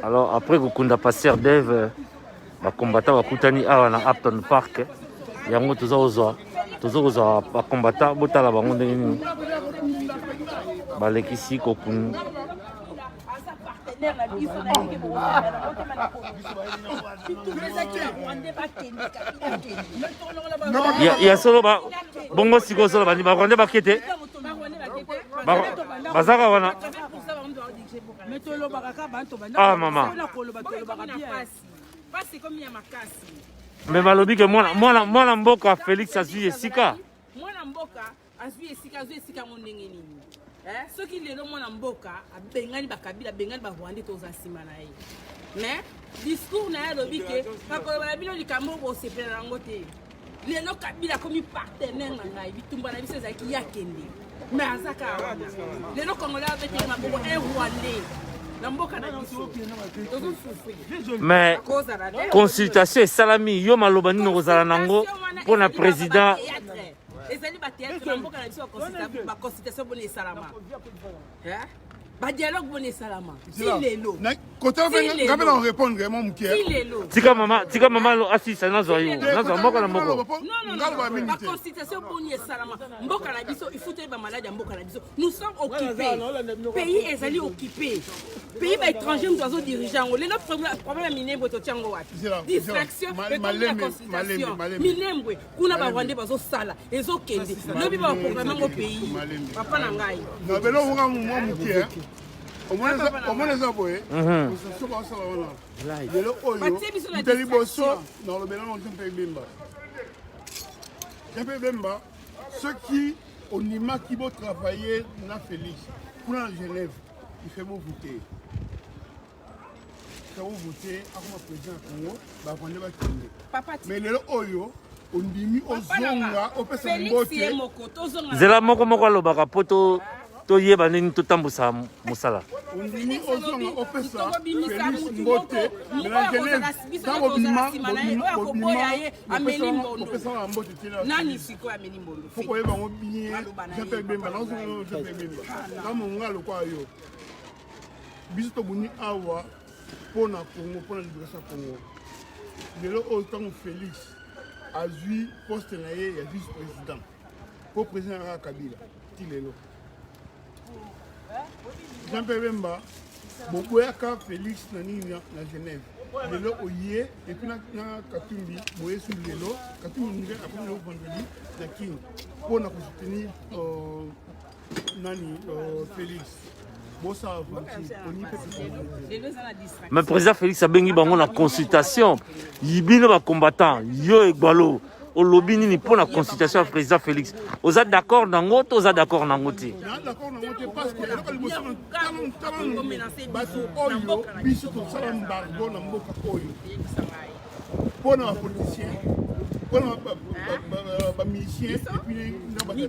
Alors après kokunda pasteur Dave, ba combattants bakutani awa na Upton Park. Yango toza kozwa toza kozwa ba combattants, botala bango ndenge nini balekisi kokunda. Ya solo ba bongo sikoyo solo bandi ba rwandais bake te, bazaka wana. Ah mama, mais balobi ke mwana mwana mwana mboka Félix azwi esika. Mwana mboka azwi esika, azwi esika yango ndenge nini? Soki lelo mwana mboka abengani bakabila, abengani barwandais, toza nsima na ye. Mais discours na ye, alobi ke bakoloba na bino likambo bosepela yango te. Lelo Kabila akomi partenaire na ngai. Bitumba na biso ezalaki ya kende, mais aza kaka wana. Lelo Congolais abeteli maboko un Rwandais na mboka na biso, tozosouffrir. Mais consultation esalami, yo maloba nini okozala nango mpo na président? Ezali bathéâtre na mboka na biso. Baconsultation boni esalama? Badialogue boni esalama ti lelo? Kote nga mpe na répondre mwa moke. Ti lelo. Tika mama, tika mama asisa. Nazwa yo, nazwa moko na moko. Baconsultation boni esalama mboka na biso? Il faut toyeba maladi ya mboka na biso. Nous sommes occupés, pays ezali occupé, pays baétranger moto azodirige yango. Lelo problème ya Minembwe, totia yango wapi? Distraction ekomi ya consultation. Minembwe kuna, barwandais bazosala, ezokende lobi baprogramme yango pays. Papa na ngai. Na beloko nga mwa moke, omona eza boye, so baosala wana lelo oyo moto liboso nalobela ngo Jean-Pierre Bemba. Jean-Pierre Bemba, soki ondimaki botravaille na Félix kuna na Genève, il fait bovote, bovote akoma président ya Congo, barwandais bakende. Mais lelo oyo ondimi ozonga, opesa mbote. Nzela moko moko alobaka mpo toyeba ndenge totambusa mosala. Ondimi ozonga, opesa Félix mbote, mais na Genève ntango obima, opesaka mbote te. Nani sikoyo ameli mbondo? Faut koyeba yango bien. Jean-Pierre Bemba, nazonga Jean-Pierre Bemba, kamonga lokwa yo. Biso tobuni awa mpo na Congo, mpo na libération ya Congo. Lelo oyo ntango Félix azwi poste na ye ya vice président, mpo président kaka Kabila ti lelo, Jean Pierre Bemba, boboyaka Félix na nini na Genève. Lelo oye et puis na Katumbi boye su. Lelo Katumbi ndenge akomi lelo vendredi na King mpo na kosoutenir nani, Félix, bosala aventure oni mpe. Mais président Félix abengi bango na consultation, bino bacombattant, yo Egbalo olobi nini mpo na consultation ya président Félix? Oza d'accord nango to oza d'accord nango te? Na d'accord nango te, parce que eloko liboso, tala bato oyo biso tosala embargo na mboka oyo mpo na bapoliticien, mpo na bamusicien et puis na bato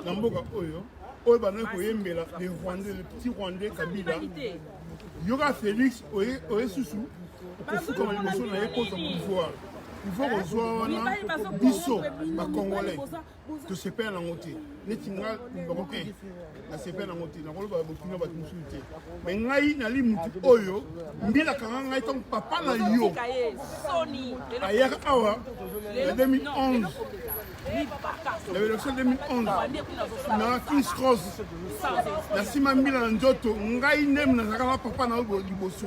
na mboka oyo, oyo bandaki koyembela les Rwandais, le petit Rwandais Kabila. Yoka Félix oye susu okofukama liboso na ye kozwa pouvoir. Il faut kozwa wana, biso bacongolais tosepela nango te. Neti nga bango te, nasepela nango te. Nakoloba botuna bato mosusu te, mais ngai nali mutu oyo mbilakanga ngai. Ntango papa na yo ayaka awa na 2011, na élection 2011 na Kings Cross, na nsima mbila na nzoto, ngai nde nazalaka na papa na yo liboso.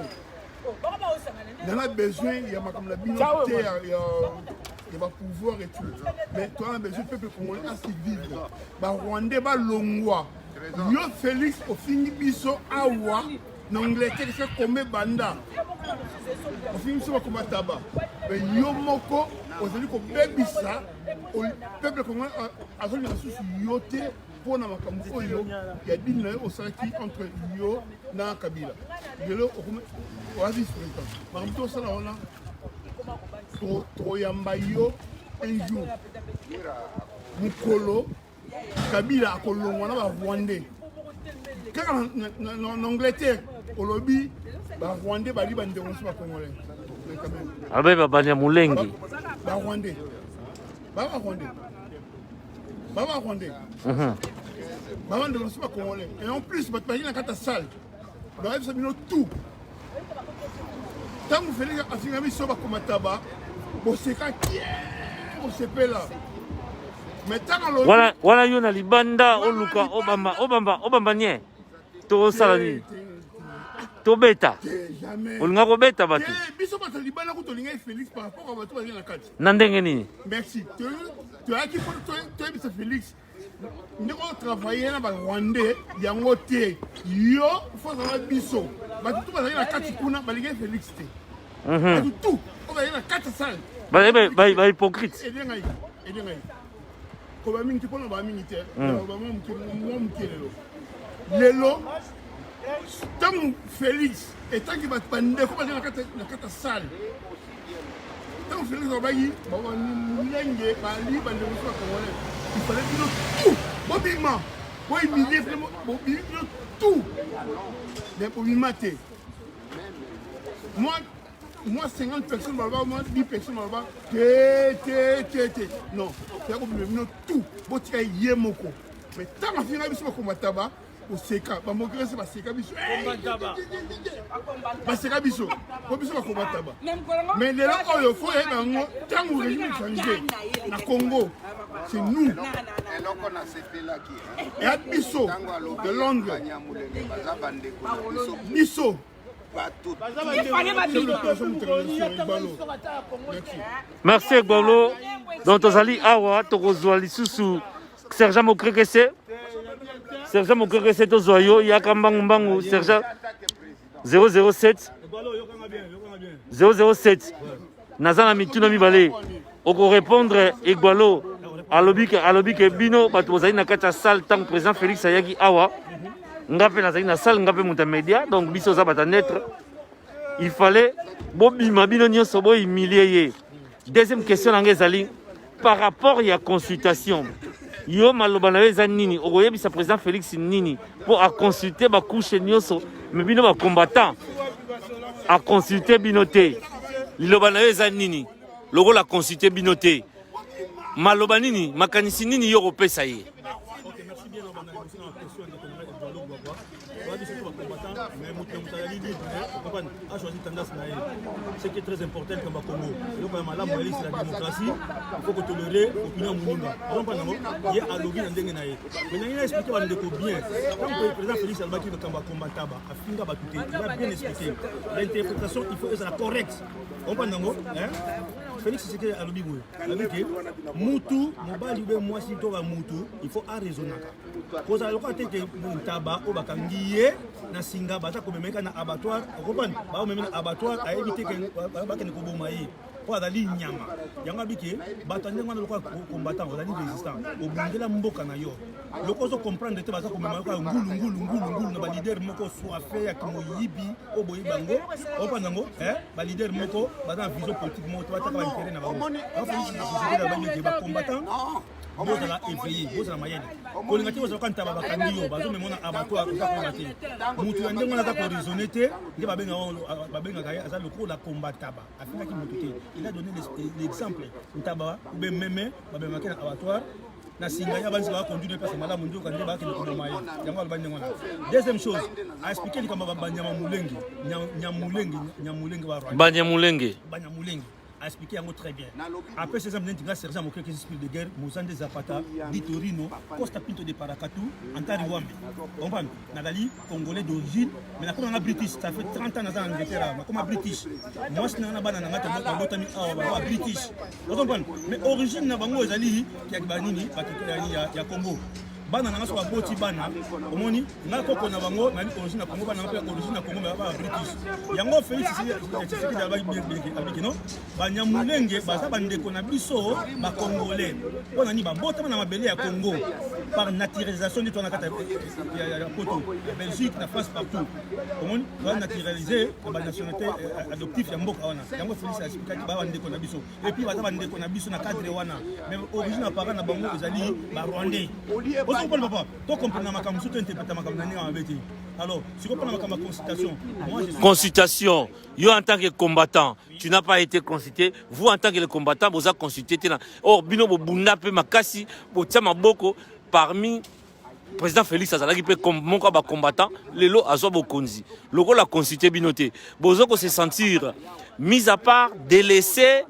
Nana besoin ya makambo na bino te ya bapouvoir et tout, mais toza na besoin peuple congolais asurvivre, barwandais balongwa. Yo Félix ofingi biso awa na Angleterre se kome banda, ofingi biso bakoma taba, mais yo moko ozali kobebisa peuple congolais. Azolinga lisusu yo te mpo na makambo oyo ya dini na yo osalaki entre yo na Kabila. Lelo oza vice président, makambo to osala wana, tokoyamba yo un jour mokolo Kabila akolongwa na barwandais. Kaka na Angleterre olobi barwandais bali bandeko mosusu bacongolais. Alobi babanya molengi. Barwandais, barwandais, barwandais, babandeko mosusu bacongolais. Et en plus bato bazali na kati ya salle, bayebisa bino tout. Ntango Felix afinga biso bakomataba, boseka tie, bosepela. Mais ntango alobi Wana wana yo na libanda oluka obamba obamba obamba nie. Tokosala nini? Tobeta. Jamais. Olinga kobeta bato. Te, biso bato ya libanda kutu tolingaki Felix par rapport à bato bazali na kati. Na ndenge nini? Merci. Toyaki mpo toyebisa Felix ndenge otravaille na barwandais yango te yo fo ozala biso bato tu bazali na kati kuna balingaki Felix te. Bato tu oyo bazali na kati ya salle. Bazali ba hypocrite. Ede ngai, ede ngai. Koba mingi te mpona ba mingi te. Ba mwa moke mwa moke lelo. Lelo ntango Félix etangi bato bandeko bazali na kati ya salle ntango Félix alobaki ndenge bali bandeko mosusu bacongolais il fallait bino tout bobima bohumilie bobimi bino tout mais bobima te moi moi 50 personnes baloba moi 10 personnes baloba te te te te non toya kobima bino tout botika ye moko mais ntango afinga biso bakombataba koseka bamokirese baseka biso baseka biso po biso bakombataba mais lelo oyo fo yeba yango ntango régime change na Congo, c'est nous Eloko nasepelaki eya biso de Londres Banyamulenge baza bandeko na biso biso bato. Merci Egbalo. Donc tozali awa tokozwa lisusu sergent Mokrekese. Sergent Mokrekese, tozwa yo, yaka mbangu mbangu sergent 007 007. Naza na mituna mibale okorépondre. Egbalo alobi ke bino bato bozali na kati ya salle ntango président Félix ayaki awa, nga mpe nazali na salle, nga mpe moto ya média, donc biso oza bato ya neutre, il fallait bobima bino nyonso bohumilie ye. Deuxième question na nga ezali par rapport ya consultation. Yo maloba na yo eza nini? Okoyebisa président Félix nini mpo aconsulte bacouche nyonso, mais bino bacombattant aconsulte bino te? Liloba na yo eza nini lokola aconsulte bino te? Maloba nini, makanisi nini yo kopesa ye? Ok, merci bien. Na liboso na question ya ndeko na ngai Edouard Gwagwa oya, biso to bacombattant, mais moto na moto azali libre, comprendre, a choisi tendance na ye. Ce qui est très important comme Congo, eloko ya malamu ezali, c'est la démocratie. Il faut kotolérer opinion ya moninga, comprendre yango. Ye alobi na ndenge na ye, mais nangi na expliquer bandeko bien. Ntango président Félix alobaki makambo ya combataba, afinga bato te, il a bien expliqué. L'interprétation, il faut ezala correcte, comprendre yango. Félix Tshisekedi alobi boye, alobi ke mutu mobali ube mwasi to bamutu, il faut araisonnaka, kozala lokola te ke ntaba oyo bakangi ye na singa, baza komemeka na abattoir, okomprendre, baomemi na abattoir, ayebi te ke bakende koboma ye mpo azali nyama. Yango abike bato ya ndenge wana lokola combattant, ozali résistant, obundela mboka na yo, loko ozocomprendre te, baza komema yo kaka ngulu ngulu ngulu ngulu na baleader moko soife ya kimoyibi oyo boyebi bango, okomprendre yango. Baleader moko baza na vision politique moko te, bataka baintérêt na bango. Yango Félix Tshisekedi alobaki ete bacombattant bozala éveillé, bozala mayele, kolinga te bozala ntaba bakangi yo, bazomema na abattoir, oza koyeba te. Mutu ya ndenge wana aza koraisonne te, nde babengaka ye aza lokola combataba. Afingaki motu te, il a donné l'exemple ntaba ube meme babemaki na abattoir na singa ya banzi baconduire mpasa malamu, nzoka nde bakende koboma ye. Yango aloba ndenge wana. Deuxième chose, aexpliqué likambo ya banyama mulenge, nyamulenge, nyamulenge ba Rwanda. Banyamulenge. Banyamulenge, a expliqué yango très bien. Après ces exemples neti nga sergent Mokeke, esprit de guerre, Mozande Zapata di Torino, Costa Pinto de Paracatu, Antari Wambe, comprendre, nazali congolais d'origine, mais nakoma nga british, ça fait 30 ans naza na Angleterre, nakoma british. Mwasi na nga na bana na nga babotami awa, bango ba british, ocomprendre, mais origine na bango ezali ya banini ya Congo. Bana na nga so baboti bana, omoni nga koko na bango nali origine na Congo, bana nga mpe origine na Congo, mais ba british. Yango Félix Tshisekedi alobaki no Banyamulenge baza bandeko na biso bacongolais. Mpo na nini? Babotama na mabele ya Congo par naturalisation. Nde toza na kati ya poto, ya Belgique, na France, partout, omoni toza naturalisé na banationalité adoptif ya mboka wana. Yango Félix aexplikaki baa bandeko na biso, et puis baza bandeko na biso na cadre wana, mais origine ya parent na bango ezali barwandais. Ozocomprendre, papa, tocomprendre makambo mosusu, tointerprète makambo na ndenge ya mabe te. Alors sikoyo mpona makambo ya consultation, moi je suis Consultation, yo en tant que combattant, tu n'as pas été consulté. Vous, en tant que le combattant, boza consulté te na or bino bobunda mpe makasi, botia maboko parmi. Président Félix azalaki mpe moko ya bacombattant, lelo azwa bokonzi. Lokola consulte bino te, bozo ko se sentir mis à part, délaissé.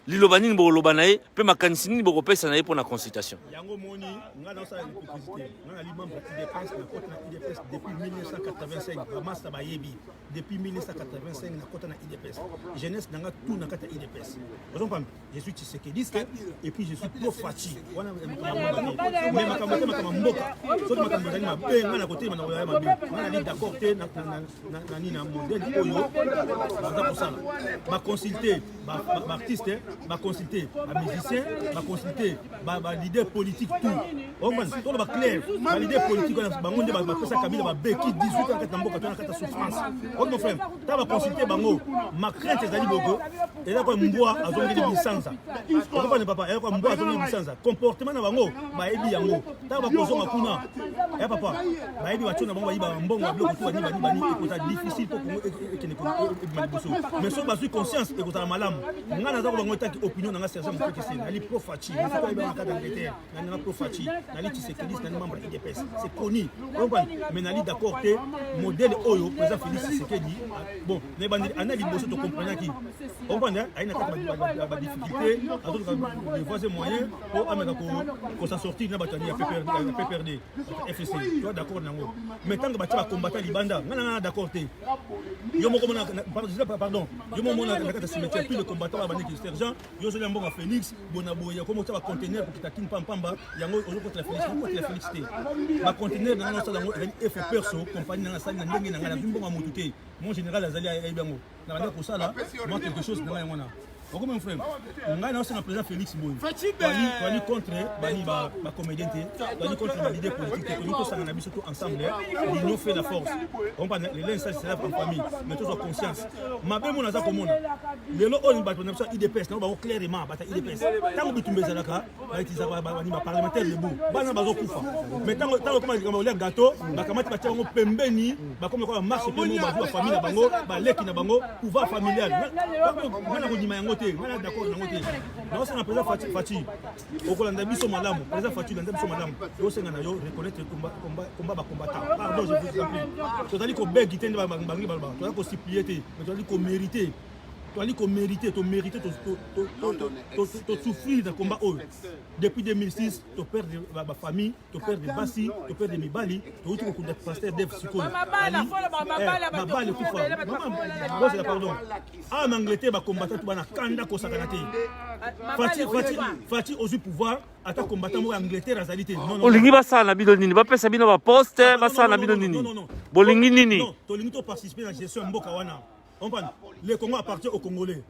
Liloba nini bokoloba na ye mpe makanisi nini bokopesa na ye mpo na consultation? Yango moni nga naosala hypocrisie te. Nga nali membre ya UDPS, nakota na UDPS depuis 1985. Bamasta bayebi, depuis 1985 nakota na UDPS, jeunesse na nga tout na kati ya UDPS. Ozompa, je suis tshisekediste et puis je suis pro Fatshi. Wana mais makambo te, makambo mboka. Soki makambo ezali mabe, nga na kotelema na koyaya mabe. Nga nali d'accord te na nini, na modèle oyo baza kosala. Baconsulte baartiste, baconsulte bamusicien, baconsulte baleader politique, tout. Omani toloba clair, baleader politique wana, bango nde bapesa Kabila babeki 18 ans kati na mboka to na kati ya souffrance. Ok, mon frère, ta baconsulte bango, ma crainte ezali boko eza kwa mbwa azongeli bisanza. Okopane papa, eza kwa mbwa azongeli bisanza. Comportement na bango bayebi yango. Ntango bakozonga kuna ya papa, bayebi batio na bango, bayiba mbongo ya biloko tu, bani bani bani. Ekozala difficile mpo Kongo ekende ebima liboso, mais soki bazwi conscience, ekozala malamu. Ngai naza ko bango etaki opinion na nga, sergent Mokekese, nali pro Fatshi. Mosuku ayebi na kati ya Angleterre, nali nanga pro Fatshi, nali tshisekediste, nali membre ya UDPS, c'est connu, comprendre. Mais nali d'accord te modèle oyo président Félix Tshisekedi. Bon, na ebandeli ana liboso tocomprenaki, comprendre, ayi na kati ya badifficulté, azoluka les voies et moyens mpo ameka kosa sortir na bato ya PPRD, FCC. Toa d'accord nango, mais ntango batia bacombattant libanda, ngai nanga d'accord te. Yo moko mona, pardon, yo moko mona na kati ya cimetière plus de combattant bana bandeki. Sergent, yo ozoli ya mbongo ya Félix bona boye, yakoma otia baconteneur kokita kini pampamba. Yango ozokotela Félix, okotela Félix te. Baconteneur na ngai nasala yango ezali effort perso, compagnie na ngai nasali na ndenge na ngai, nazwi mbongo ya motu te. Mon général azali, ayebi yango. Na banda kosala mwa quelque chose na ngai yango wana. Okomi, mon frère, ngai naosenga président Félix boye: toali contre bani bacomédien te, toali contre baleader politique te. Tolingi tosanga na biso to ensemble. L'union fait la force, comprendre. Le linge sale se lave en famille, mais tozwa conscience. Mabe mona aza komona lelo oyo, bato na biso ya UDPS, nango bango clairement, bato ya UDPS, ntango bitumba ezalaka, bautilisaka bani, baparlementaire debout, bana bazokufa. Mais ntango koma likambo kolia gâteau, bakamati, batia bango pembeni, bakomi lokola marche mpe mo bazwi bafamille na bango, baleki na bango, pouvoir familial. Ngai na kondima yango te, ngai na d'accord nango te. Naosenga président Fatshi, okolanda biso malamu. Président Fatshi, olanda biso malamu. Tosenga na yo, reconnaître combat bacombattant. Pardon, je vous en prie. Tozali kobegi te nde bangi baloba, tozali kosupplier te, mais tozali komérite, tozali komérite, tomérite tosouffrir na combat oyo depuis 2006. Toperdre bafamille, toperdre basi, toperdre mibali. Touti kokunda pasteur Dev sikoyo, mabala ekufa. Bozela, pardon. Awa na Angleterre, bacombattant to bana kanda kosakana te. Fatshi ozwi pouvoir, ata combattant moko ya Angleterre azali te. Olingi basala na bino nini? Bapesa bino baposte? Basala na bino nini? Bolingi nini? Tolingi toparticipe na gestion ya mboka wana. Comprendre, le Congo appartient aux Congolais.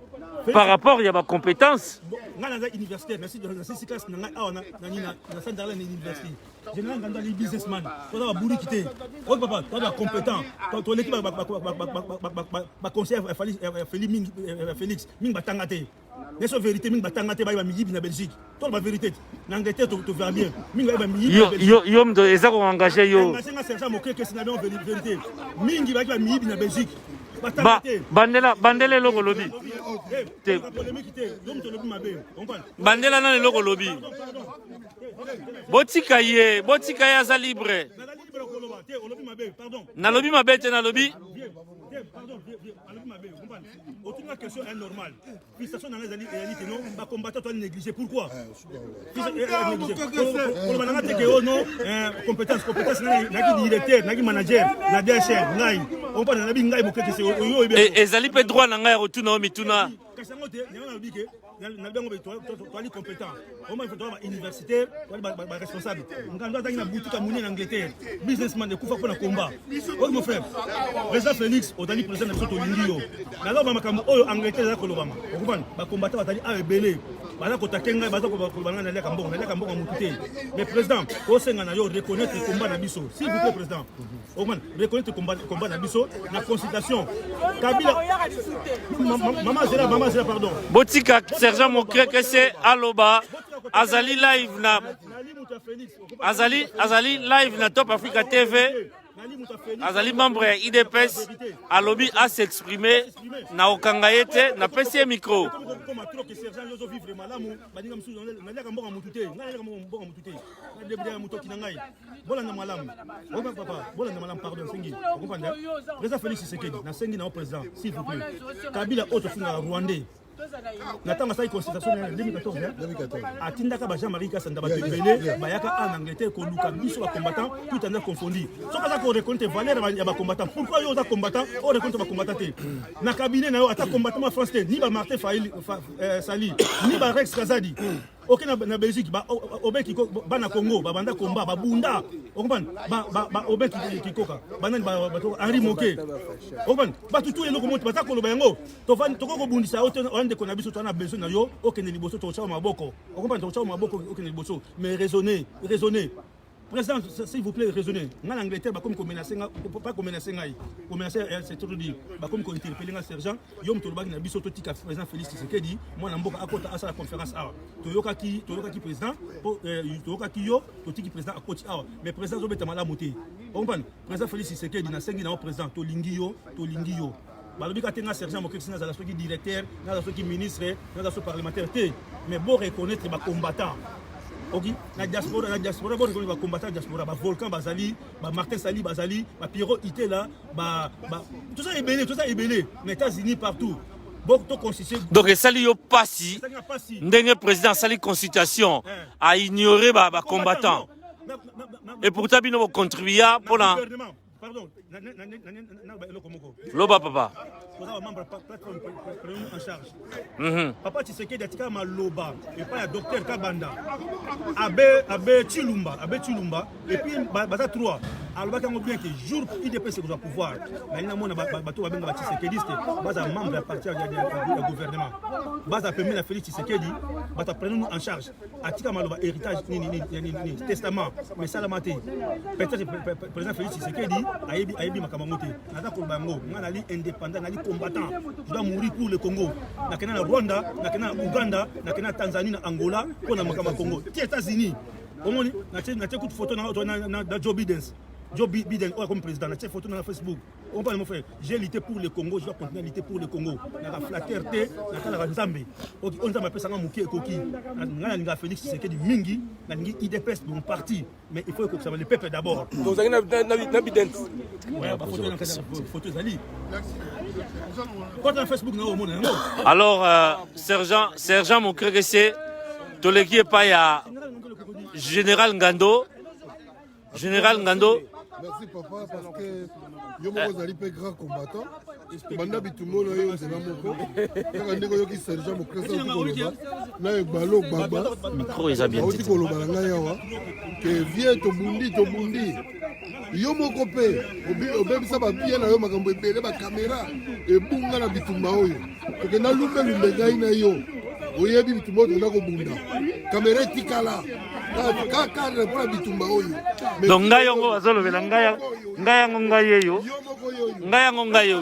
Par rapport ya bacompétence. Ngai naza universitaire, nasisi classe na ngai awa nani na Sunderland University. Général Ngando ali businessman, toza baburiki te. Oyo papa, toza bacompétent, toleki baconseil Félix mingi, batanga te. Neso vérité, mingi batanga te, bayeba miyibi na Belgique. Toloba vérité te, na Angleterre tovera bien, mingi bayeba miyibi. Yo moto eza koengage yo? Engage nga, sergent Mokeke, na bien vérité, mingi bayaki bamiyibi na Belgique. Bandela, bandela eloko olobi te. Bandela nano eloko olobi. Botika ye, botika ye, aza libre. Nalobi mabe te, nalobi. Otunga question anormal. Frustration na ngai ezali te. Non, bacombattant toali négligé. Pourquoi koloba nanga te ke o non compétence, compétence? Naki directeur, naki manager na DHL. Ngai ompana nabi, ngai Mokekese oyo oyebi. Ezali mpe droit na ngai ya kotuna yo mituna. Kasi yango te, yango nalobi ke nalobi yango, toali compétent oma, toa bauniversitaire, toali baresponsable. Ngando azangi na boutique ya monene na Angleterre, businessman, ekufa mpo na combat oyo. Mon frère, président Félix, ozali président na biso, tolingi yo. Nazaloba makambo oyo Angleterre eza kolobama. Okopana, bacombattant bazali awa ebele, baza kotake ngai, baza koloba ngai naliaka mbongo, naliaka mbongo ya motu te. Mais président, osenga na yo, reconnaître combat na biso, s'il vous plaît. Président oman, reconnaître combat na biso na consultation Kabila. Mama zela, mama zela, pardon. Botika sergent Mokrekese aloba. Azali live na, azali live na Top Africa TV. Azali membre ya UDPS, alobi a s'exprimer na okanga ye te, napesi ye micro. Koma trop que sergent yo vivre malamu, baninga mosusu naliaka mboka mutu te, ngai naliaka mboka mutu te. Ngai ya motoki na ngai. Bolanda malamu. Oba papa, bolanda malamu pardon sengi. Okomprendre? Président Félix Tshisekedi, na sengi na yo président, s'il vous plaît. Kabila oyo tofingaka rwandais. Na ntango asali consultation na 2014, atindaka ba Jean-Marie Kasanda bato ebele bayaka en Angleterre koluka biso ba combattant tout en confondi. Soki aza ko reconnaître valeur ya ba combattant, pourquoi yo oza combattant o reconnaître ba combattant te? Na cabinet na yo ata combattant ma France te, ni ba Martin Fayulu Sali, ni ba Rex Kazadi. Oke na, na Belgique ba obeki bana Congo babanda combat babunda okomprendre ba ba, ba obeki kikoka banani ba, ba, Henri Moke okomprendre bato tu eloko moto baza koloba yango tovandi tokoki kobundisa yo te wana ndeko na biso toza na besoin na yo okende liboso tokotya maboko okomprendre tokotya maboko okende liboso mais raisonner raisonner. Président, s'il vous plaît, raisonnez. Nga na Angleterre, bakomi ko menacer nga, pas ko menacer ngai. Ko menacer, c'est trop dit. Bakomi ko interpeller nga sergent. Yo moto olobaki na biso totika président Félix Tshisekedi, mwana mboka akota asala conférence awa. Toyokaki, toyokaki président, po toyokaki yo, totiki président akoti awa. Mais président azobeta malamu te. Comprendre? Président Félix Tshisekedi nasengi na yo président, tolingi yo, tolingi yo. Balobi ka te nga sergent Mokekisi nazala soki directeur, nazala soki ministre, nazala soki parlementaire te. Mais bo reconnaître ba combattants. Ok, na diaspora, na diaspora, bo reconnaître ba combattants diaspora, ba Volcan bazali, ba Martin Sali bazali, ba Pierrot Itela, ba, ba tout ça ebele, tout ça ebele, na États-Unis partout. Bo to constituer. Donc esali yo pasi ndenge président asali consultation a ignorer ba, ba combattants. Et pourtant bino bo contribuer pona Pardon, na na na na eloko moko. Loba papa. Toza ba membre plateforme prenons en charge. Papa Tshisekedi atika maloba epai ya docteur Kabanda. Abe abe Chilumba, abe Chilumba et puis baza trois. Alobaki yango bien que jour UDPS ekozwa pouvoir. Nali namona bato babenga ba Tshisekediste, baza membre ya parti ya gouvernement. Baza pembeni na Félix Tshisekedi, bato prenons en charge. Atika maloba héritage nini nini nini nini testament mais salama te. Peut-être président Félix Tshisekedi ayebi ayebi makambo yango te. Naza koloba yango, nga nali indépendant, nali combattant. Je dois mourir pour le Congo. Nakenda na Rwanda, nakenda na Ouganda, nakenda na Tanzanie, na Angola mpo na makambo ya Congo. Ti États-Unis. Omoni natie natie kutu photo na na na Joe Biden. Joe Biden oyo comme président, natie photo na Facebook. On parle mon frère, j'ai lutté pour le Congo, je dois continuer à lutter pour le Congo. Naka flatteur te, natalaka Nzambe. Ok, on Nzambe apesa nga moke ekoki. Nga nalinga Félix Tshisekedi mingi, nalingi UDPS mon parti, mais il faut que le peuple d'abord. Donc ozalaki na na na Biden. Ouais, ba photo na photo ezali. Kota na Facebook na omona yango. Alors sergent sergent Mokrekese toleki epai ya Général Ngando. Général Ngando. Merci papa parce que yo moko ozali mpe grand combattant banda bitumba oyo yo nzela moko kaka ndenge oyoki sergent Mokresa auti koloba na Egbalo Gbagba micro eza bien auti koloba na ngai awa ke vie tobundi tobundi yo moko mpe obebisa babie na yo makambo ebele bakamera ebunga na bitumba oyo tokenda lumbelumbe ngai na yo oyebi bitumba oyo tokenda kobunda kamera etikala kaka mpona bitumba oyo. Donc ngai yango bazolobela ngai ngai yango ngai yeyo ngai yango ngai yeyo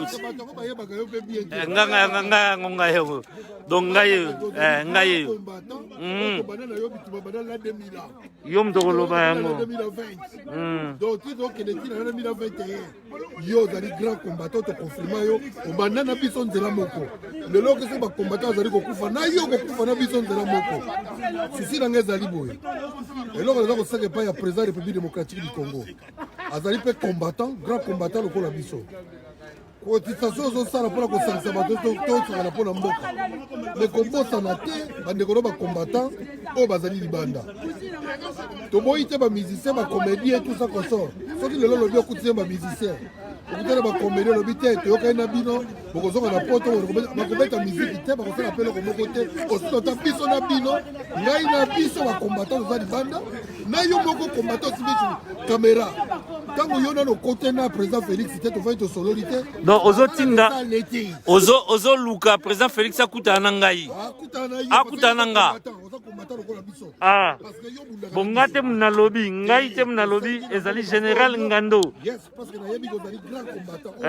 ngai ngai yango ngai yango donc ngai yeyo ngai yeyo yo moto koloba yango. Donc ti tokende ntina na 2021 yo ozali grand combattant, tokonfirma yo obanda na biso nzela moko. Lelo oke soki bacombattant azali kokufa na yo kokufa na biso nzela moko. Susi na ngai ezali boye, eloko naza kosaka epai ya président République démocratique du Congo, azali mpe combattant, grand combattant lokola biso. Cotisation ozosala mpona kosangisa bato tosangana mpona mboka, me kobosana te bandeko na bacombattant oyo bazali libanda. Toboyi te bamusicien, bacomédien, tout ça consort. Soki lelo olobi okuti ye bamusicien, okutana bacomédien, olobi te toyokani na bino bokozonga na poto, bakobeta miziki te, bakosala mpe eloko moko te. Ositota biso na bino, ngai na biso bacombattant toza libanda, na yo moko combattant osimbi caméra ntango yo nano okote na président Félix te, tofandi tosololi te. Donc ozotinda ozoluka président Félix akutana na ngai, akutana na nga. Ah, bon nga te nalobi, ngai te nalobi ezali Général Ngando.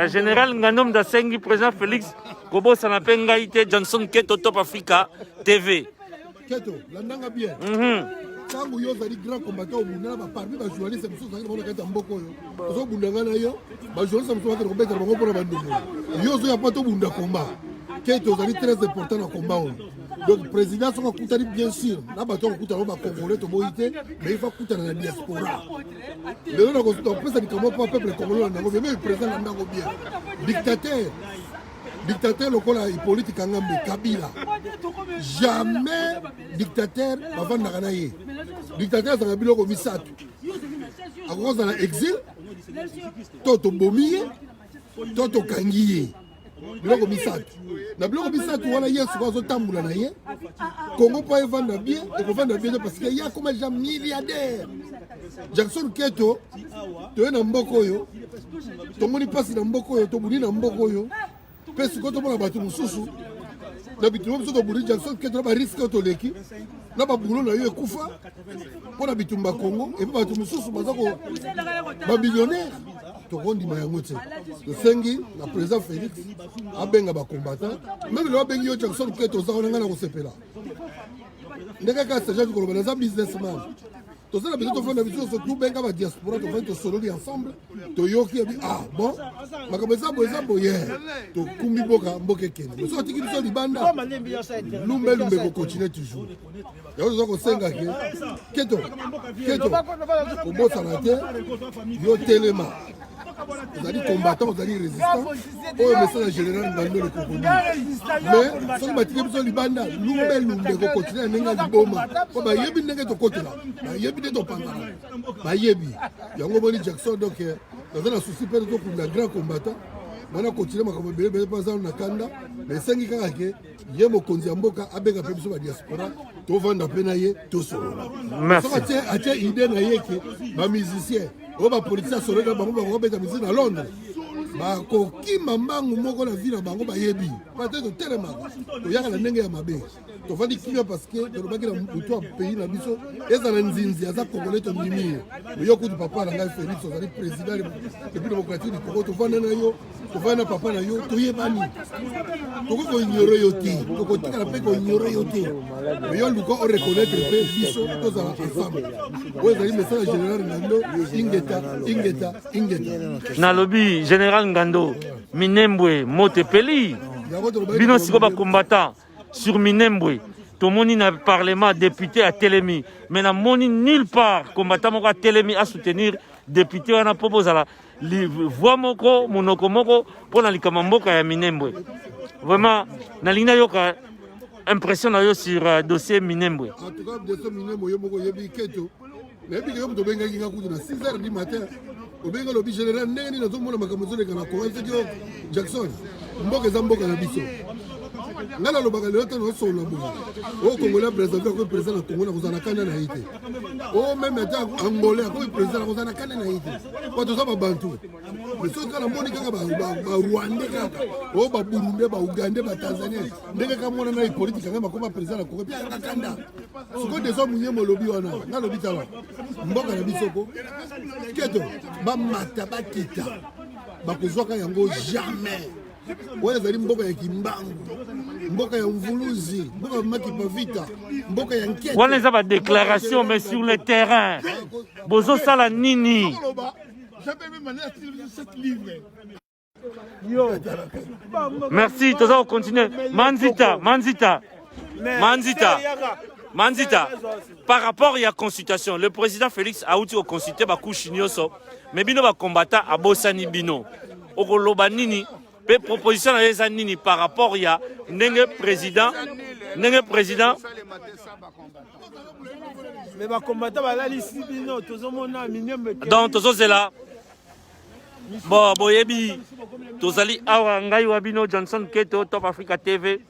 Général Ngando moto asengi président Félix kobosana mpe ngai te. Johnson Keto, Top Africa TV. Keto, landanga bien. Ntango yo ozali grand combattant, obunda na baparmi bajournaliste mosusu ozalaki na bango na kati ya mboka oyo, tozobunda ngai na yo, bajournaliste mosusu bakende kobetela bango mpona bandungu. Yo ozoya mpo tobunda combat ke tozali très important na combat oyo. Donc président soki akutani, bien sûr na bato akokutana bango bacongolais, toboyi te, mais il faut akutana na diaspora. Lelo nakopesa likambo mpo peuple congolais na yango bien, même président na ndango bien. Dictateur, dictateur lokola Hippolyte Kangambe Kabila, jamais dictateur bavandaka na ye. Dictateur azalaka biloko misato: akoki kozala exil, to tobomi ye, to tokangi ye. Biloko misato. Na biloko misato wana, ye sikoyo azotambola na ye Kongo mpo evanda bien, ekovanda bien te, parce que ye akoma déjà milliardaire. Jackson Keto, toye na mboka oyo, tomoni mpasi na mboka oyo, tobuni na mboka oyo, mpe sikoyo tomona bato mosusu na bitumba. Biso tobuni, Jackson Keto, na barisque oyo toleki na babulo na yo ekufa mpo na bitumba Congo, epe bato mosusu baza bamillionnaire. Tokondima yango te. Tosengi na président Félix abenga bacombattant. Même lelo abengi yo, Jackson Keto, oza wana, ngai na kosepela. Ndenge kaka sergent koloba, naza businessman, toza na besoin tofanda biso nyonso, tubenga badiaspora, tofandi, tosololi ensemble, toyoki ebi: ah bon, makambo eza boye, eza boye, tokumbi mboka, mboka ekende. Mais soki atiki biso libanda, lumbe lumbe ekocontinue toujours. Yango toza kosenga ke Keto, Keto, kobosana te, yo telema, ozali combattant, ozali résistant. Oyo message ya général Ngando le Crocodile. Mais soki batiki biso libanda, lumbe lumbe ekokontinue na ndenge ya liboma, mpo bayebi ndenge tokotela, bayebi nde topanzana, bayebi yango. Boni Jackson, donc naza na souci mpe tokunda grand combattant wana, continue makambo ebele ebele mpo aza na kanda. Mais esengi kaka ke ye mokonzi ya mboka abenga mpe biso badiaspora, tovanda mpe na ye, tosolola. Soki atie idée na ye ke bamusicien oyo bapoliticien asololi na bango, bakobeta musique na Londres, bakokima mbangu moko na vie na bango. Bayebi pate totelemaka, toyaka na ndenge ya mabe, tovandi kimia, parce que tolobaki na butu ya pays na biso ezala nzinzi aza congolais, tondimi ye. Yo kutu, papa na ngai Félix, ozali président République démocratique du Congo, tovanda na yo, tovanda na papa na yo, toyebani, tokoki koignore yo te, tokotikala mpe koignore yo te. Mais yo luka oreconnaître mpe biso, tozala ensemble. Oyo ezali message général Ngando. Ingeta, ingeta, ingeta. Nalobi général Ngando, Minembwe moto epeli. Bino sikoyo bacombattant sur Minembwe, tomoni na parlement député atelemi, mais namoni nulle part combattant moko atelemi asoutenir député wana mpo bozala voix moko, monoko moko mpo na likambo mboka ya Minembwe. Vraiment nalingi nayoka impression na yo sur dossier Minembwe. En tout cas, dossier Minembwe, yo moko oyebi, Keto, nayebi ke yo moto obengaki nga kutu na 6 heures du matin. Obengi, olobi: général, ndenge nini nazomona makambo ezoleka na Kongo? Soki yo Jackson, mboka eza mboka na biso. Ngai nalobaka lelo te, nazosolola boye: oyo congolais ya Brazzaville akomi président na Congo, nakozala na kanda na ye te. Oyo même ata angolais akomi président, nakozala na kanda na ye te, po toza babantu. Mais soki kaka namoni kaka barwandais, kaka oyo baburundais, baugandais, batanzanien, ndenge kaka mwana na Hippolyte kanga bakoma président na Congo, epi kaka kanda. Sikoyo deja Munyemo olobi wana, ngai alobi: tala mboka na biso ko, Keto, bamata bakita, bakozwaka yango jamais. Oyo ezali mboka ya Kimbangu, mboka ya Mvuluzi, mboka ya Makipa Vita, mboka ya Nkete. Wana eza badéclaration, mais sur le terrain bozosala nini? J'avais même allé cette livre. Merci, toza kocontinue. Manzita, Manzita, Manzita, Manzita, par rapport ya consultation, le président Félix auti koconsulte bacouches nyonso, mais bino bacombattant abosani bino. Okoloba nini mpe proposition na yo eza nini par rapport ya ndenge président? Mais bacombattant balalisi bino, tozomona Minembwe. Donc tozozela. Bon, boyebi, tozali awa, ngai wa bino Johnson Keto, Top Africa TV.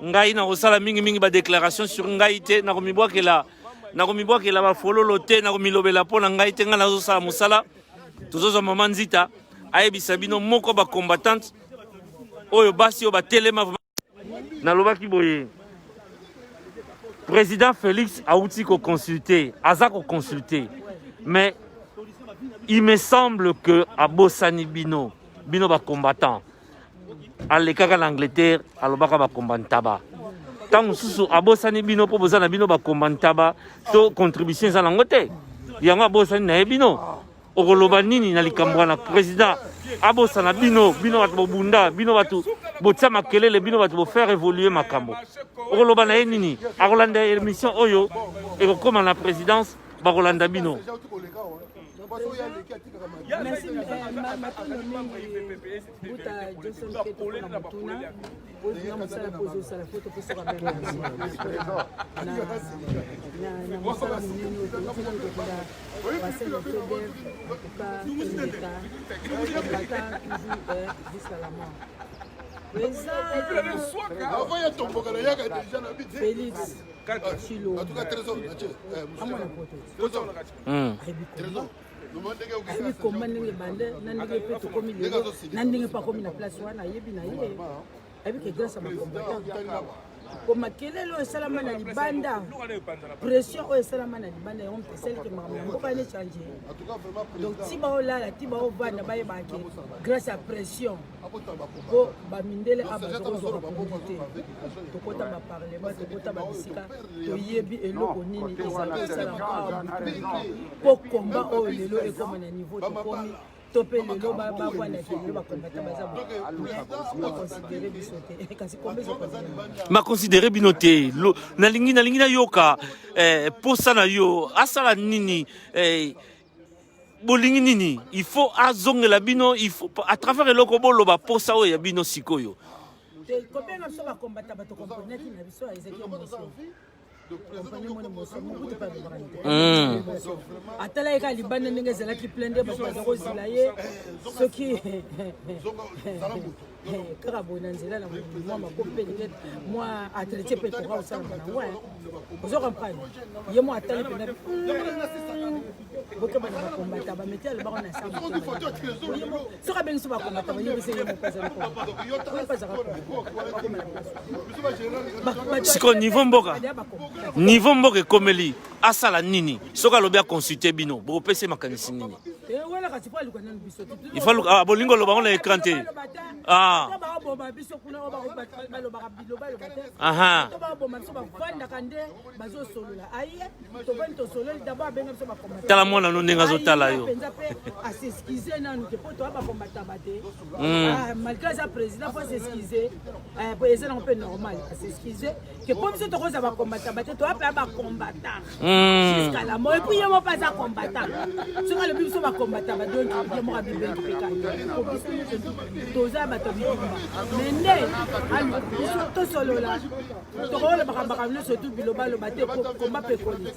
Ngai nakosala mingimingi badéclaration sur ngai te, nakomibwakela bafololo te, nakomilobela mpo na ngai te. Ngai nazosala mosala. Tozozwa mama Nzita ayebisa bino moko bacombattante oyo, basi oyo batelema. Nalobaki boye: président Félix auti koconsulte, aza koconsulte, mais il me semble que abosani bino, bino bacombattant. Alekaka na Angleterre, alobaka bakomba ntaba. Ntango mosusu abosani bino mpo boza na bino bakomba ntaba to contribution eza nango te, yango abosani na ye bino. Okoloba nini na likambo wana? Président abosana bino, bino bato bobunda, bino bato botia makelele, bino bato bofaire évoluer makambo. Okoloba na ye nini? Akolanda émission oyo ekokóma na présidence, bakolanda bino. Merci, matondo mingi Buta Johnson Keto mpona motuna oyo mosala mpo ozosala fo topesaka merci na mosala monene oyo toutaki kokenda basele feder en tout cas ingeta combattant toujours jusqu'à la mort. Président Félix Tshilombo amona poto ayebi komba, ayebi komba ndenge ebanda na ndenge mpe tokomi lelo, na ndenge mpe akomi na place wana. Ayebi na ye, ayebi ke grâce ya bacombattant, po makelele oyo esalama na libanda, pression oyo esalama na libanda, yango moto esalike makambo ya mboka ene change. Donc ti baolala, ti baovanda, bayebaka ke grâce ya pression, po bamindele a baza kozwaka pongi te. Tokɔta baparlement, tokɔta babisika, toyebi eloko nini ezali kosalama awa po komba oyo lelo ekóma na niveau tokomi, to mpe lelo bavandaki, lelo bacombattants baza baconsidérer biso te, kasi komba ezokontinue. Baconsidérer bino te. Nalingi nayoka posa na yo asala nini, bolingi nini, il faut azongela bino, il faut à travers eloko boloba posa oyo ya bino sikoyo. Kobenga biso bacombattants, bato comprenaki na biso ezalaki émotion. Comprenez mon émotion, mobutu mpe alobaka te. Atala ye kaka libanda ndenge ezalaki plein, nde bato baza kozila ye. Soki kaka boye na nzela na mwa mako mpe ndenge mwa entretien mpe ekoka kosalama nango, ozo comprendre. Ye mo atali mpenza bokeba na bacombattants, bameti alobaka na sa. Soki abengi so bacombattants, bayebisi ye moko azali azaka. Sikoyo niveau mboka ekomeli, asala nini? Soki alobi aconsulte bino, bokopesa ye makanisi nini? Wana kasi po aluka nanu biso te. Il faut ah, bolingo oloba ngo na écran te. Ah. To baoboma biso kuna, oyo balobaka biloba loba te. To baoboma biso, bavandaka nde bazosolola. Aye, tovandi, tosololi. D'abord abenga biso bacombattants. Tala mwana no ndenge azotala yo. Mpenza mpe as'excuse nanu te, po toya bacombattants te. Ah, malgré aza président, faut s'excuse, po eza nango mpe normal as'excuse ke po biso tokozala bacombattants te, toya mpe ya bacombattant jusqu'à la mort. Et puis ye moko mpe aza combattant. Soki alobi biso bacombattants, badonki ye moko abibengi mpe kaka po biso nyonso toza bato ya bitumba. Mais nde aluka biso tosolola, tokolobaka makambo nyonso tu, bilobaloba te. Komba mpe ekoli,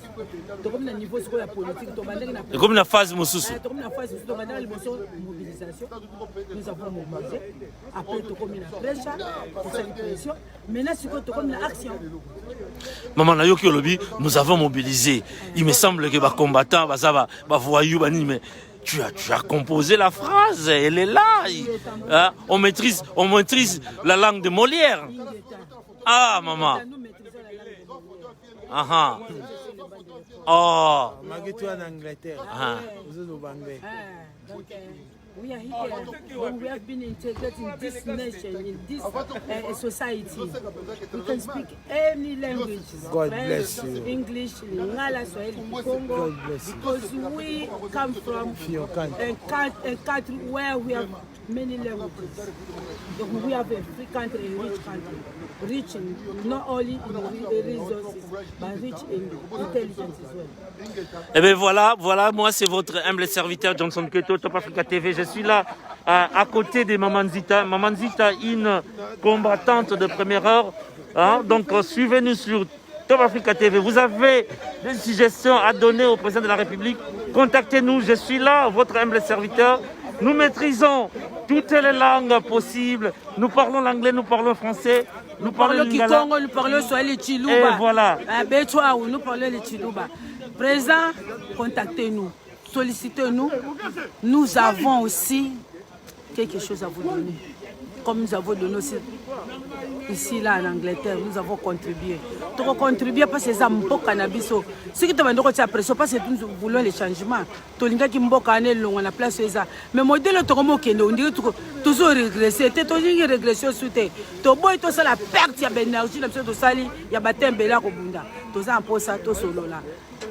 tokomi na niveau sikoyo ya politique, tobandaki na Ekomi na phase mosusu. Tokomi na phase mosusu. Tobandaka liboso mobilisation, nous avons mobilisé. Après tokomi na pressure, tosali pression. Maintenant sikoyo tokomi na action. Mama, nayoki olobi nous avons mobilisé. Il me semble que bacombattant baza bavoyou banini, mais tu as composé la phrase, elle est là. Hein? On maîtrise la langue de Molière. Ah, maman. Nous maîtrisons la langue de Molière. Ah, oh. Malgré toi en Angleterre. Ah. Ozoloba anglais. Ah, donc, we are here, when we have been integrated in this nation, in this society. We can speak any language. God French, bless you. English, Lingala, Swahili, Congo. God bless you. Because we come from Your country. a country where we have many languages. Donc we have a free country, a rich country. Rich in not only in resources, but rich in intelligence as well. Eh bien voilà, voilà, moi c'est votre humble serviteur Johnson Keto, Top Africa TV. Je suis là à côté de Maman Zita. Maman Zita, une combattante de première heure. Hein. Donc suivez-nous sur Top Africa TV. Vous avez des suggestions à donner au président de la République, contactez-nous. Je suis là, votre humble serviteur. Nous maîtrisons toutes les langues possibles. Nous parlons l'anglais, nous parlons français, nous parlons parlons lingala. Kikongo, nous parlons Swahili, Chiluba. Et voilà. Betwa, nous parlons le Chiluba. Président, contactez-nous, sollicitez-nous. Nous avons aussi quelque chose à vous donner. Comme nous avons donné aussi ici là en Angleterre, nous avons contribué. Toko contribuer parce que eza mboka na biso. Soki tobandi kotia pression parce que nous voulons le changement. Tolingaki mboka wana elongwa na place oyo eza. Mais modèle oyo tokomi okende ondire tozo regresser te, tolingi regression su te. Toboyi tosala perte ya baenergie na biso tosali ya batin ebele ya kobunda. Toza na mposa tosolola.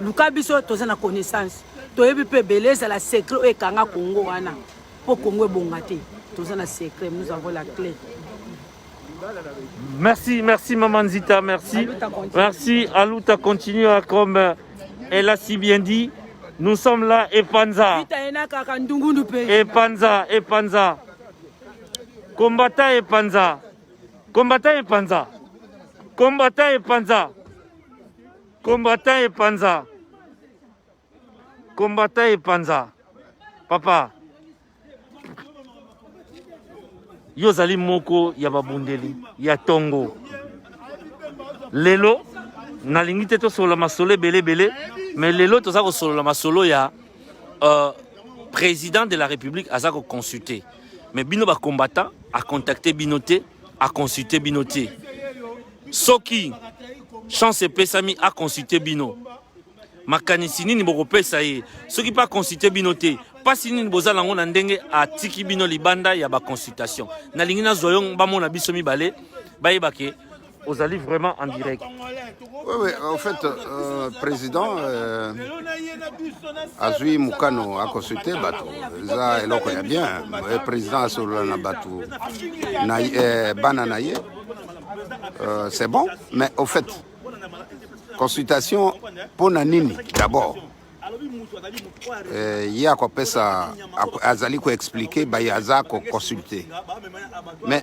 Luka biso toza na connaissance. Toyebi mpe ebele ezala secret oyo ekanga Congo wana. Po Congo ebonga te. Toza na secret, nous avons la clé. Merci, merci Maman Zita, merci. Merci, Aluta continue comme euh, elle a si bien dit. Nous sommes là, Epanza. Epanza, Epanza. Combattant Epanza. Combattant Epanza. Combattant Epanza. Combattant Epanza. Combattant Epanza. Papa. Yo ozali moko ya babundeli ya tongo. Lelo nalingi te tosolola masolo ebele ebele, mais lelo toza kosolola masolo ya euh, président de la République aza ko consulter. Mais bino ba combattant a contacter bino te, a consulter bino te. Soki chance epesami a consulter bino. Makanisi nini bokopesa ye soki mpe aconsulte bino te? Mpasi nini boza nango na ndenge atiki bino libanda ya baconsultation? Nalingi nazwa yo bamona biso mibale bayeba ke ozali vraiment en direct. Oui, oui, en fait, euh, président euh, azwi mokano aconsulte bato eza eloko ya bien. Eh, président asolola na bato na, eh, bana na ye euh, c'est bon, mais au fait Consultation mpo na nini d'abord eh, ye akopesa azali koexplike baye aza koconsulte mais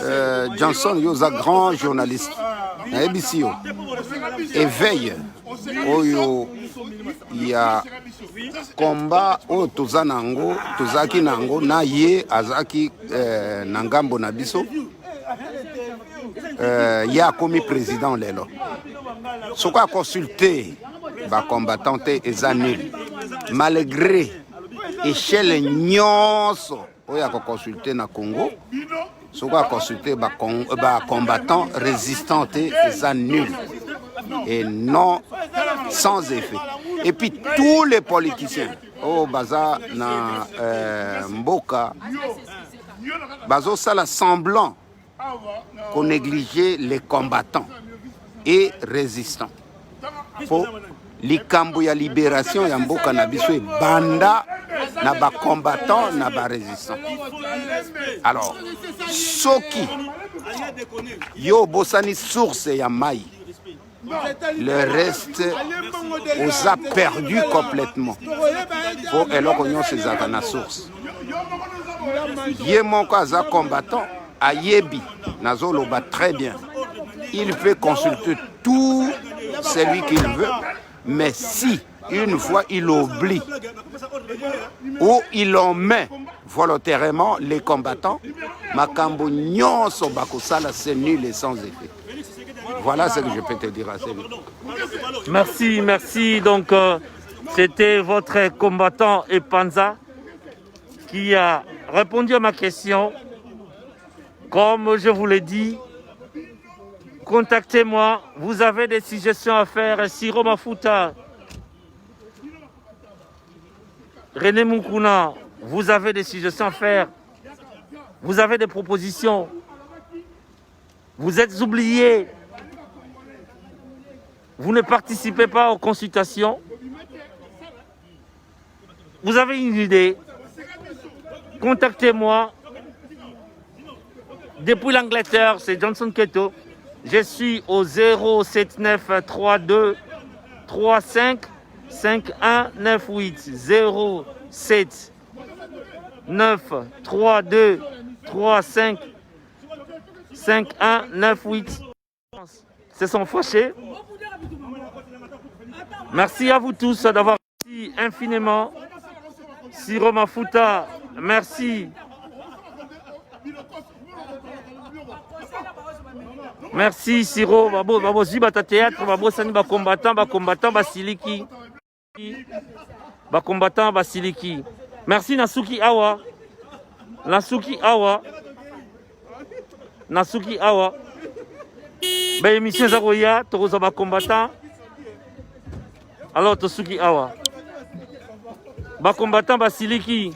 euh, Johnson yo oza grand journaliste nayebisi yo éveil oyo ya combat oyo toza na yango tozalaki na yango na ye azalaki eh, na ngambo na biso euh, ye akomi président lelo soki aconsulte bacombattant te eza nul malgré échelle nyonso oyo akoconsulte na congo soki aconsulte bacombattant ba résistant te eza nul et non sans effet et puis tous les politiciens oyo baza na euh, mboka bazosala semblant ko négliger les combattants et résistants po likambo ya libération ya mboka na biso ebanda na bacombattant na barésistant alors soki yo obosani source ya mai le reste oza perdu complètement po eloko nyonso ezalaka na source ye moko aza combattant ayebi nazoloba très bien il peut consulter tout celui qu'il veut mais si une fois il oublie ou il en met volontairement les combattants makambo nyonso bakosala c'est nul et sans effet Voilà ce que je peux te dire à ce Merci, merci. Donc, euh, c'était votre combattant Epanza qui a répondu à ma question. Comme je vous l'ai dit, contactez-moi. Vous avez des suggestions à faire. Siro Mafuta, René Mukuna, vous avez des suggestions à faire. Vous avez des propositions. Vous êtes oubliés. Vous ne participez pas aux consultations. Vous avez une idée. Contactez-moi. Depuis l'Angleterre, c'est Johnson Keto. Je suis au 079 32 35 51 98 07 9 3 2 3 5 5 1 9 8 se sont fâchés. Merci à vous tous d'avoir infiniment. Siro Mafuta, merci. Merci Siro, babo babo zibata théâtre, babo sani ba combattant, ba combattant ba siliki. Ba combattant ba siliki. Merci Nasuki Awa. Nasuki Awa. Nasuki awa. Ba émission eza koya, tokozwa ba combattants. Alors tosuki awa. Ba combattants basiliki.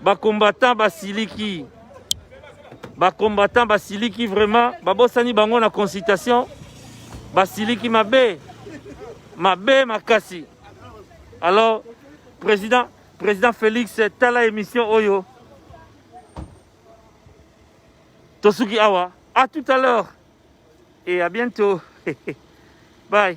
Ba combattants basiliki. Ba combattants basiliki vraiment, babosani bango na consultation. Basiliki mabe. Mabe makasi. Alors président président Félix tala émission oyo. Tosuki awa. À tout à l'heure et à bientôt. Bye.